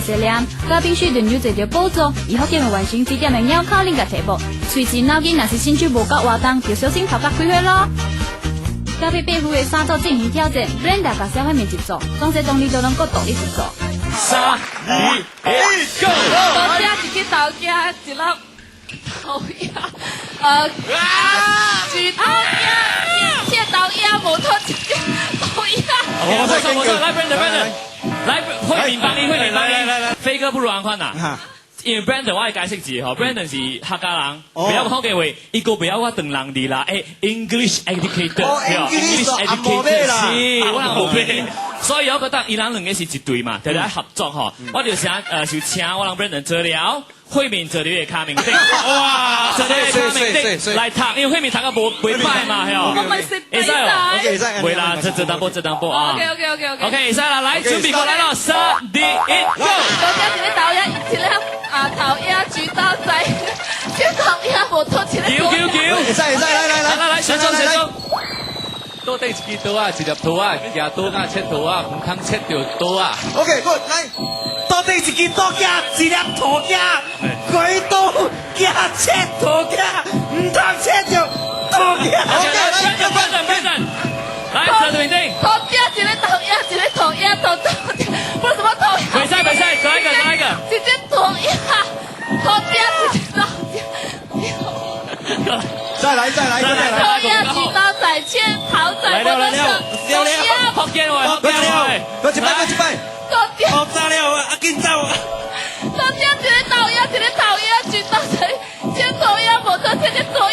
細細念，佮必須輪流坐著寶座，伊福建話完成非典的拗口令佮題目。喙舌腦筋若是身手無夠活動，就小心頭殼開花咯。交予八副的三組進行挑戰，Brenda 佮蕭慧敏一組，總說當你都攏閣獨立一組。三、二、一，Go！我遮一支豆仔，一粒豆仔，舉刀仔，切豆仔，無拖一隻豆仔。我錯我錯，來 Brandon，Brandon，來慧敏幫你，慧敏幫你，來來，飛哥不如安寬呐。因為 Brandon 我會解釋一下吼，Brandon 是客家人，袂曉講福建話，伊閣袂曉我唐人字啦，English educated， English educated 是，我人無變，所以我覺得伊人兩個是一對嘛，就來合作吼。我就請就請我人 Brandon 做了，慧敏坐你的跤面頂，哇，坐你的跤面頂來讀，因為慧敏讀甲無袂歹嘛，係哦。我咪識會使哦，會使，袂啦，這這淡薄，這淡薄啊。 OK。 OK，會使啦，來準備過來咯，三、二、一，Go！我遮一个豆仔，一粒啊頭仔舉刀仔，切頭仔無拖一個。球球球！會使會使，來來來來來，選中選中。倒底一支刀仔，一粒桃仔，舉刀仔切桃仔，毋通切著刀仔。 OK，good，來。倒底一支刀仔，一粒桃仔，舉刀舉切桃仔，毋通切著刀仔。 OK，來，Brandon，Brandon，來，坐對面頂。頭仔一個頭仔，一個頭仔，頭頭，不是什麼頭仔。袂使袂使，再來一個，再來一個。一隻頭仔，頭仔一個頭仔。再來再來再來。頭仔舉刀仔，切桃仔，來了來了，了了，福建話，福建話，閣一擺閣一擺。好炸了，啊緊走。頭仔一個頭仔，一個頭仔，舉刀仔，切頭仔，無錯，切隻頭仔。